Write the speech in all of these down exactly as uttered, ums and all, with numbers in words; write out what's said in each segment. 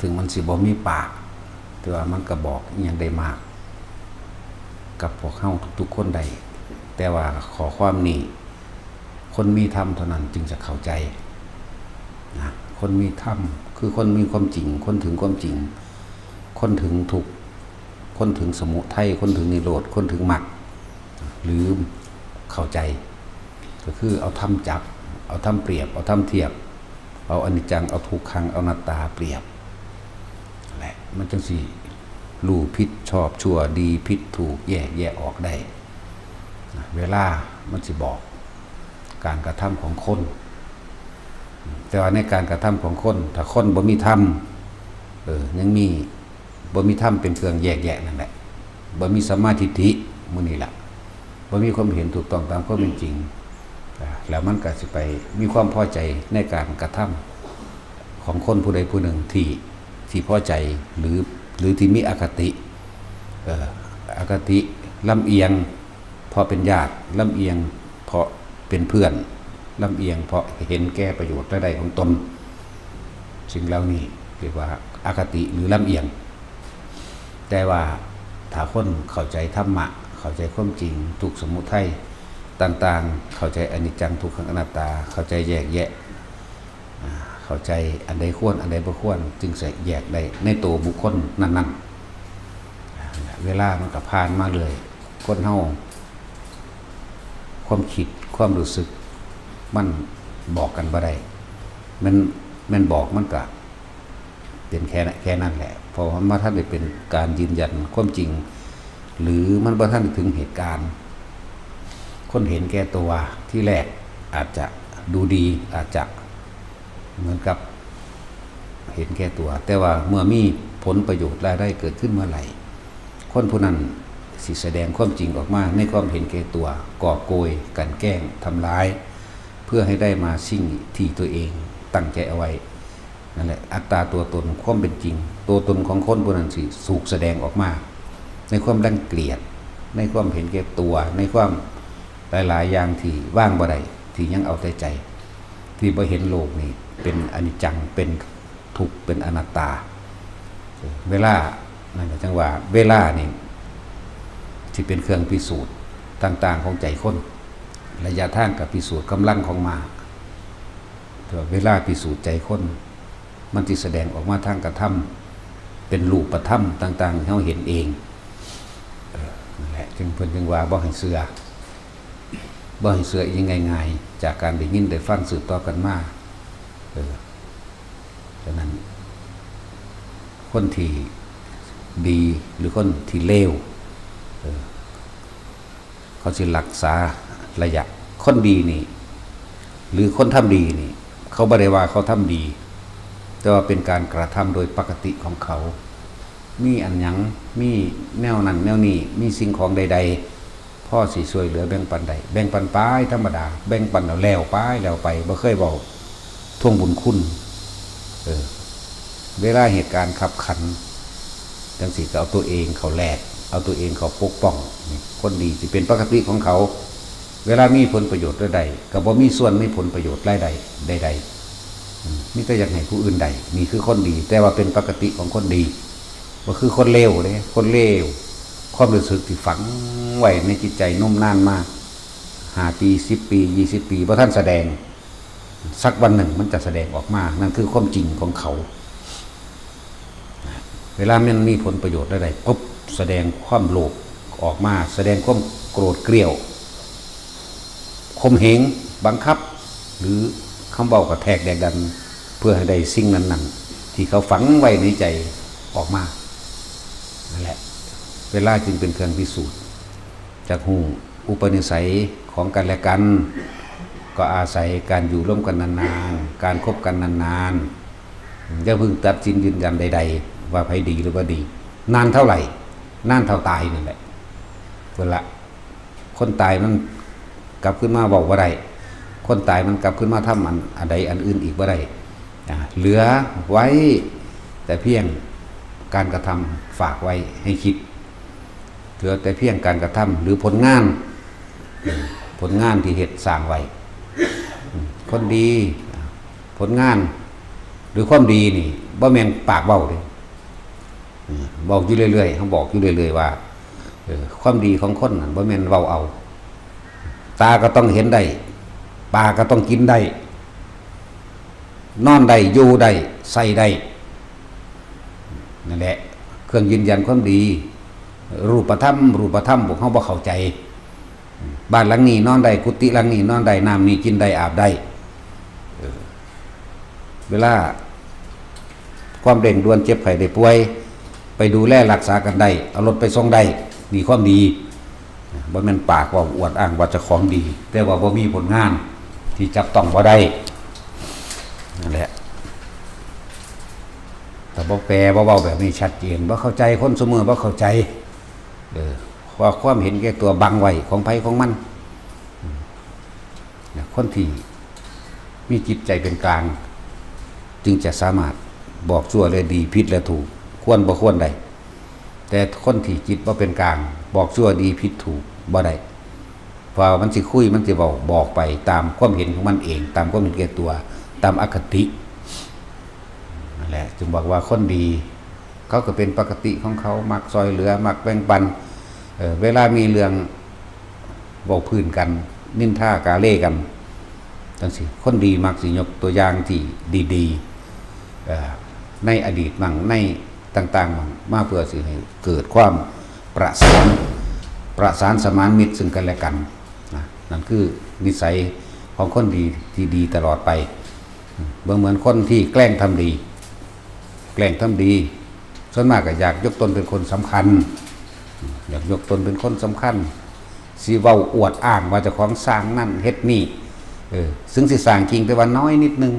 ถึงมันสิบ่มีปาก แต่ว่ามันก็บอกอิหยังได้มาก กับพวกเฮาทุกๆคนได้ แต่ว่าข้อความนี้ คนมีธรรมเท่านั้นจึงจะเข้าใจนะ คนมีธรรมคือคนมีความจริง คนถึงความจริง คนถึงทุกข์ คนถึงสมุทัย คนถึงนิโรธ คนถึงมรรค หรือเข้าใจ ก็คือเอาธรรมจับ เอาธรรมเปรียบ เอาธรรมเทียบ เอาอนิจจัง เอาทุกขัง เอาอนัตตาเปรียบแหละ มันจังสิรู้ผิดชอบชั่ว ดีผิดถูก แยกแยะออกได้ เวลามันสิบอกการกระทำของคน แต่ว่าในการกระทำของคน ถ้าคนบ่มีธรรม เออ ยังมี บ่มีธรรมเป็นเครื่องแยกแยะนั่นแหละ บ่มีสัมมาทิฏฐิ มื้อนี้ล่ะ บ่มีความเห็นถูกต้องตามความเป็นจริง อ่า แล้วมันก็สิไปมีความพอใจในการกระทำของคนผู้ใดผู้หนึ่งที่ที่พอใจ หรือ หรือที่มีอคติ เอ่อ อคติลำเอียง เพราะเป็นญาติ ลำเอียงเพราะเป็นเพื่อน ลำเอียงเพราะเห็นแก่ประโยชน์รายได้ของตน สิ่งเหล่านี้เรียกว่าอคติหรือลำเอียง แต่ว่าถ้าคนเข้าใจธรรมะ เข้าใจความจริง ทุกข์สมุทัยต่างๆ เข้าใจอนิจจังทุกขังอนัตตา เข้าใจแยกแยะ อ่า เข้าใจอันใดควร อันใดบ่ควร จึงสิแยกได้ในตัวบุคคลนั้นๆ อ่า เวลามันก็ผ่านมาเลย คนเฮา ความคิด ความรู้สึก มันบอกกันบ่ได้ มัน มันบอกมันก็เป็นแค่นั้น แค่นั้นแหละ เพราะมันบ่ทันได้เป็นการยืนยันความจริง หรือมันบ่ทันได้ถึงเหตุการณ์ คนเห็นแก่ตัวที่แรกอาจจะดูดี อาจจะเหมือนกับเห็นแก่ตัว แต่ว่าเมื่อมีผลประโยชน์รายได้เกิดขึ้นเมื่อไหร่ คนผู้นั้นสิแสดงความจริงออกมาในความเห็นแก่ตัว ก่อโกย กลั่นแกล้ง ทำร้าย เพื่อให้ได้มาสิ่งที่ตัวเองตั้งใจเอาไว้ นั่นแหละ อัตตาตัวตน ความเป็นจริง ตัวตนของคนผู้นั้นสิถูกแสดงออกมา ในความรังเกียจ ในความเห็นแก่ตัว ในความหลายๆอย่างที่วางบ่ได้ ที่ยังเอาแต่ใจ ที่บ่เห็นโลกนี่เป็นอนิจจัง เป็นทุกข์ เป็นอนัตตา เวลา นั่นก็จังว่า เวลานี่สิเป็นเครื่องพิสูจน์ต่างๆของใจคน ระยะทางก็พิสูจน์กำลังของม้า แต่ว่าเวลาพิสูจน์ใจคน มันสิแสดงออกมาทางกระทำ เป็นรูปธรรมต่างๆให้เฮาเห็นเอง เออ นั่นแหละ จึงเพิ่นจึงว่าบ่ให้เชื่อ บ่ให้เชื่ออิหยังง่ายๆ จากการได้ยินได้ฟังสืบต่อกันมา เออ ฉะนั้น คนที่ดีหรือคนที่เลว เออ เขาสิรักษาระยะ คนดีนี่ หรือคนทำดีนี่ เขาบ่ได้ว่าเขาทำดี แต่ว่าเป็นการกระทำโดยปกติของเขา มีอันหยัง มีแนวนั้นแนวนี้ มีสิ่งของใดๆ พอสิช่วยเหลือแบ่งปันได้ แบ่งปันไปธรรมดา แบ่งปันแล้ว แล้วไป แล้วไป บ่เคยเว้าทวงบุญคุณ เออ เวลาเหตุการณ์คับขัน จังซี้ก็เอาตัวเองเข้าแลก เอาตัวเองเข้าปกป้อง นี่ คนดีสิเป็นปกติของเขา เวลามีผลประโยชน์ใดๆ ก็บ่มีส่วนมีผลประโยชน์รายได้ใดๆ อืม มีแต่อยากให้ผู้อื่นได้ นี่คือคนดี แต่ว่าเป็นปกติของคนดี บ่คือคนเลวเด้ คนเลว ความรู้สึกที่ฝังไว้ในจิตใจนมนานมา ห้าปี สิบปี ยี่สิบปี บ่ทันแสดง สักวันหนึ่งมันจะแสดงออกมา นั่นคือความจริงของเขา เวลามันมีผลประโยชน์ใดๆปุ๊บ แสดงความโลภออกมา แสดงความโกรธเกรี้ยว ข่มเหง บังคับ หรือคำเว้ากระแทกแดกดัน เพื่อให้ได้สิ่งนั้นๆ ที่เขาฝังไว้ในใจออกมา นั่นแหละ เวลาจึงเป็นเครื่องพิสูจน์ จักฮู้อุปนิสัยของกันและกัน ก็อาศัยการอยู่ร่วมกันนานๆ การคบกันนานๆ อย่าเพิ่งตัดสินยืนยันใดๆ ว่าไผดีหรือบ่ดี นานเท่าไหร่ นานเท่าตายนั่นแหละ เพิ่นละ คนตายมันกลับคืนมาเว้าบ่ได้ คนตายมันกลับคืนมาทำอัน อันใดอันอื่นอีกบ่ได้ อ่า เหลือไว้แต่เพียงการกระทำฝากไว้ให้คิด เหลือแต่เพียงการกระทำหรือผลงาน ผลงานที่เฮ็ดสร้างไว้ คนดี ผลงาน หรือความดีนี่ บ่แม่นปากเว้าเด้ อืม บอกอยู่เรื่อยๆ เขาบอกอยู่เรื่อยๆ ว่า เออ ความดีของคนนั่นบ่แม่นเว้าเอา ตาก็ต้องเห็นได้ ปากก็ต้องกินได้ นอนได้ อยู่ได้ ใส่ได้ นั่นแหละ เครื่องยืนยันความดี รูปธรรม รูปธรรมพวกเขาบ่เข้าใจ บ้านหลังนี้นอนได้ กุฏิหลังนี้นอนได้ น้ำนี้กินได้ อาบได้ เออ เวลาความเร่งด่วน เจ็บไข้ได้ป่วย ไปดูแลรักษากันได้ เอารถไปส่งได้ นี่ความดี บ่แม่นปากว่าอวดอ้างว่าเจ้าของดี แต่ว่าบ่มีผลงานที่จับต้องบ่ได้ นั่นแหละ แต่บ่แปลบ่เว้าแบบนี้ชัดเจน บ่เข้าใจ คนซุมื้อบ่เข้าใจ เออ ว่าความเห็นแก่ตัวบังไว้ของไผของมัน อืม นะ คนที่มีจิตใจเป็นกลาง จึงจะสามารถบอกชั่วและดี ผิดและถูก ควรบ่ควรได้ แต่คนที่จิตบ่เป็นกลาง บอกชั่วดีผิดถูกบ่ได้ เพราะมันสิคุย มันสิเว้า บอกไปตามความเห็นของมันเอง ตามความเห็นแก่ตัว ตามอคติ นั่นแหละ จึงบอกว่าคนดี เขาก็เป็นปกติของเขา มักซอยเหลือ มักแบ่งปัน เอ่อ เวลามีเรื่องเว้าพื้นกัน นินทากาเลกัน จังซี้ คนดีมักสิยกตัวอย่างที่ดีๆ เอ่อ ในอดีตมั่ง ในต่างๆมั่ง มาเพื่อสิให้เกิดความประสาน ประสานสมานมิตรซึ่งกันและกัน นะ นั่นคือนิสัยของคนดีที่ดีตลอดไป บ่เหมือนคนที่แกล้งทำดี แกล้งทำดี ส่วนมากก็อยากยกตนเป็นคนสำคัญ อยากยกตนเป็นคนสำคัญ สิเว้าอวดอ้างว่าเจ้าของสร้างนั่นเฮ็ดนี่ เออ ซึ่งสิสร้างจริงแต่ว่าน้อยนิดนึง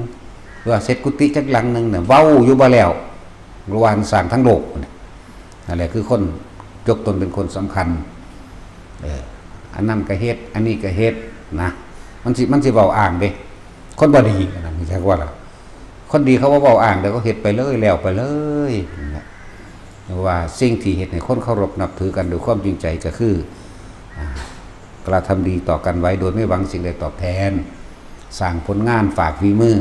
ว่าเฮ็ดกุฏิจักหลังหนึ่งเนี่ย เว้าอยู่บ่แล้ว หรือว่าสร้างทั้งโลกเนี่ย นั่นแหละคือคนยกตนเป็นคนสำคัญ เออ อันนั้นก็เฮ็ด อันนี้ก็เฮ็ดนะ มันสิ มันสิเว้าอ้างเด้ คนบ่ดี อันนั้น จักว่าล่ะ คนดีเขาบ่เว้าอ้างเด้ เขาเฮ็ดไปเลย แล้วไปเลย นั่นแหละ ว่าสิ่งที่เฮ็ดให้คนเคารพนับถือกันด้วยความจริงใจก็คือ อ่า กระทำดีต่อกันไว้โดยไม่หวังสิ่งใดตอบแทน สร้างผลงาน ฝากฝีมือ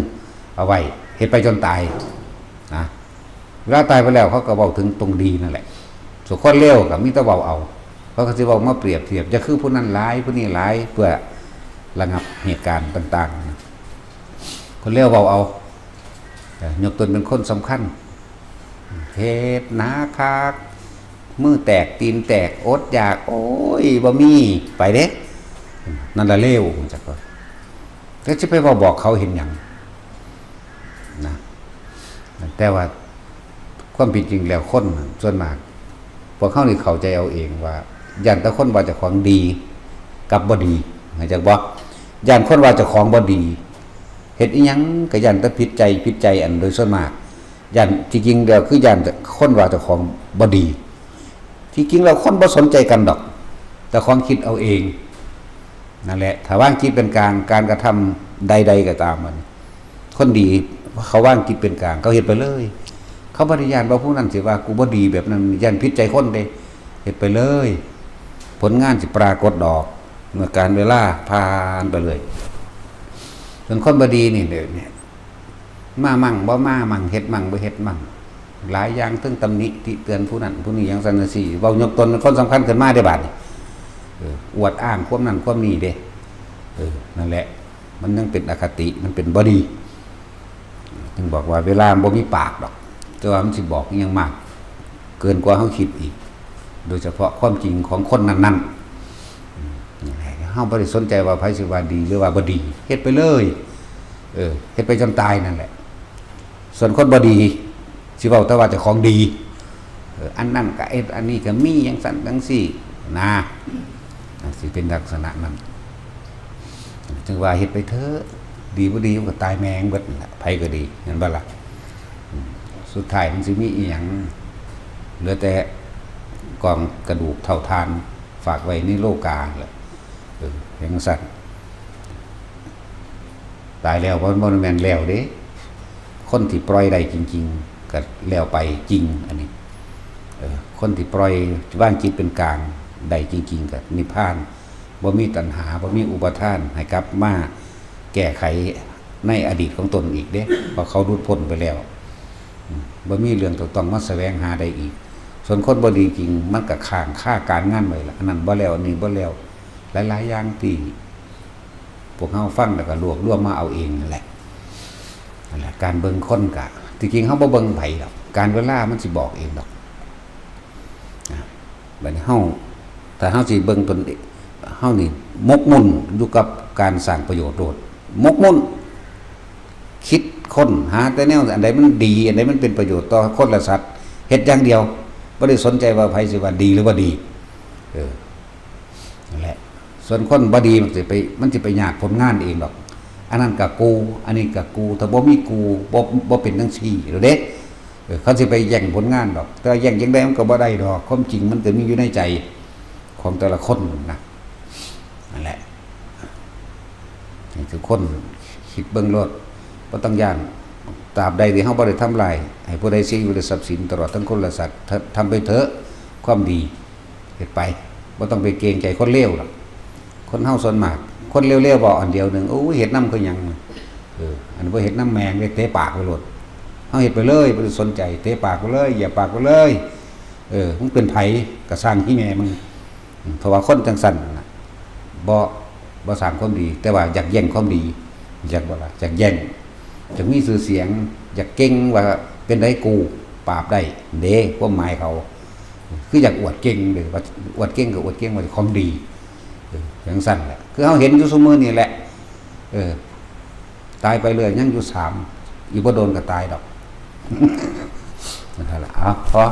เอาไว้ เฮ็ดไปจนตาย นะ เวลาตายไปแล้วเขาก็เว้าถึงตรงดีนั่นแหละ ส่วนคนเลวก็มีแต่เว้าเอา เขาก็สิเว้ามาเปรียบเทียบ อย่าคือผู้นั้นหลาย ผู้นี้หลาย เพื่อระงับเหตุการณ์ต่างๆ คนเลวเว้าเอา เอ่อ ยกตนเป็นคนสำคัญ เฮ็ดหนักคัก มือแตก ตีนแตก อดอยาก โอ้ย บ่มี ไปเด้ นั่นละเลว จักว่า แล้วสิไปเว้าบอกเขาเฮ็ดหยัง นะ แต่ว่าความเป็นจริงแล้วคนน่ะ ส่วนมาก พวกเขานี่เข้าใจเอาเองว่า ย้านแต่คนว่าเจ้าของดีกับบ่ดี เข้าใจบ่ ย้านคนว่าเจ้าของบ่ดี เฮ็ดอิหยังก็ย้านแต่ผิดใจ ผิดใจอันโดยส่วนมาก ย้าน ที่จริงแล้วคือย้านแต่คนว่าเจ้าของบ่ดี ที่จริงแล้วคนบ่สนใจกันดอก แต่ของคิดเอาเอง นั่นแหละ ถ้าวางจิตเป็นกลาง การกระทำใดๆก็ตามมัน คนดีเขาวางจิตเป็นกลาง เขาเฮ็ดไปเลย เขาบ่ได้ย้านว่าผู้นั้นสิว่ากูบ่ดีแบบนั้น ย้านผิดใจคนเด้ เฮ็ดไปเลย ผลงานสิปรากฏดอก เมื่อการเวลาผ่านไปเลย ส่วนคนบ่ดีนี่เดี๋ยวนี้ มามั่งบ่มามั่ง เฮ็ดมั่งบ่เฮ็ดมั่ง หลายอย่าง เทิงตำหนิติเตือนผู้นั้นผู้นี้ จั่งซั้นจั่งซี้ เว้ายกตนเป็นคนสำคัญขึ้นมาเด้บาดนี้ เออ อวดอ้างความนั้นความนี้เด้ เออ นั่นแหละ มันยังเป็นอคติ มันเป็นบ่ดี จึงบอกว่าเวลาบ่มีปากดอก แต่ว่ามันสิบอกอิหยังมาก เกินกว่าเฮาคิดอีก โดยเฉพาะความจริงของคนนั้นๆ อืม เฮาบ่ได้สนใจว่าไผสิว่าดีหรือว่าบ่ดี เฮ็ดไปเลย เออ เฮ็ดไปจนตายนั่นแหละ ส่วนคนบ่ดี สิเว้าแต่ว่าเจ้าของดี เออ อันนั้นก็เฮ็ด อันนี้ก็มี จั่งซั้นจั่งซี้ นะ สิเป็นลักษณะนั้น จึงว่าเฮ็ดไปเถอะ ดีบ่ดีมันก็ตายแม่งเบิดนั่นแหละ ไผก็ดี เห็นบ่ล่ะ อืม สุดท้ายมันสิมีอิหยัง เหลือแต่กองกระดูกเถ้าถ่าน ฝากไว้ในโลกาแหละ เออ จั่งซั้น ตายแล้วบ่ บ่แม่นแล้วเด้ คนที่ปล่อยได้จริงๆ ก็แล้วไปจริง อันนี้ เออ คนที่ปล่อยวางจิตเป็นกลางได้จริงๆ ก็นิพพาน บ่มีตัณหา บ่มีอุปาทาน ให้กลับมาแก้ไขในอดีตของตนอีกเด้ เพราะเขาหลุดพ้นไปแล้ว บ่มีเรื่องต้องมาแสวงหาได้อีก ส่วนคนบ่ดีจริง มันก็ค้างคาการงานไว้ละ อันนั้นบ่แล้ว อันนี้บ่แล้ว หลายๆอย่างที่พวกเฮาฟังแล้วก็รวบรวมมาเอาเองนั่นแหละ นั่นแหละ การเบิ่งคนกะ ที่จริงเฮาบ่เบิ่งไผดอก การเวลามันสิบอกเองดอก นะ บัดนี้เฮา ถ้าเฮาสิเบิ่งตนเอง เฮานี่หมกมุ่นอยู่กับการสร้างประโยชน์โลด หมกมุ่น คิดค้นหาแต่แนวอันใดมันดี อันใดมันเป็นประโยชน์ต่อคนและสัตว์ เฮ็ดอย่างเดียว บ่ได้สนใจว่าไผสิว่าดีหรือบ่ดี เออ นั่นแหละ ส่วนคนบ่ดีมันสิไป มันสิไปยากผลงานเองดอก อันนั้นก็กู อันนี้ก็กู ถ้าบ่มีกู บ่ บ่เป็นจั่งซี้ดอกเด้ เออ เขาสิไปแย่งผลงานดอก แต่ว่าแย่งจั่งใดมันก็บ่ได้ดอก ความจริงมันก็มีอยู่ในใจของแต่ละคนนะ นั่นแหละ ให้ทุกคนคิดเบิ่งโลด บ่ต้องย้าน ตราบใดที่เฮาบ่ได้ทำลายให้ผู้ใดเสียชีวิตและทรัพย์สิน ตลอดทั้งคนและสัตว์ ทำ ทำไปเถอะ ความดี เฮ็ดไป บ่ต้องไปเกรงใจคนเลวดอก คนเฮาส่วนมาก คนเลวๆ เว้าอันเดียวหนึ่ง โอ้ย เฮ็ดนำคือหยัง เออ อันบ่เฮ็ดนำแม่งเลย เตะปากไปโลด เฮาเฮ็ดไปเลย บ่ได้สนใจ เตะปากไปเลย เหยียบปากไปเลย เออ มึงเป็นไผ ก็ซ่างอีแม่มึง อืม เพราะว่าคนจั่งซั่นน่ะ บ่ บ่สร้างความดี แต่ว่าอยากแย่งความดี อยากบ่ล่ะ อยากแย่ง อยากมีชื่อเสียง อยากเก่ง ว่าเป็นไดกูปราบได้ เด้ ความหมายเขา คืออยากอวดเก่งเด้ ว่าอวดเก่งก็อวดเก่งว่าของดี เออ จั่งซั่นแหละ คือเฮาเห็นอยู่ซุมื้อนี่แหละ เออ ตายไปเลย ยังอยู่สาม อีกบ่โดนก็ตายดอก นั่นแหละ เอา พอ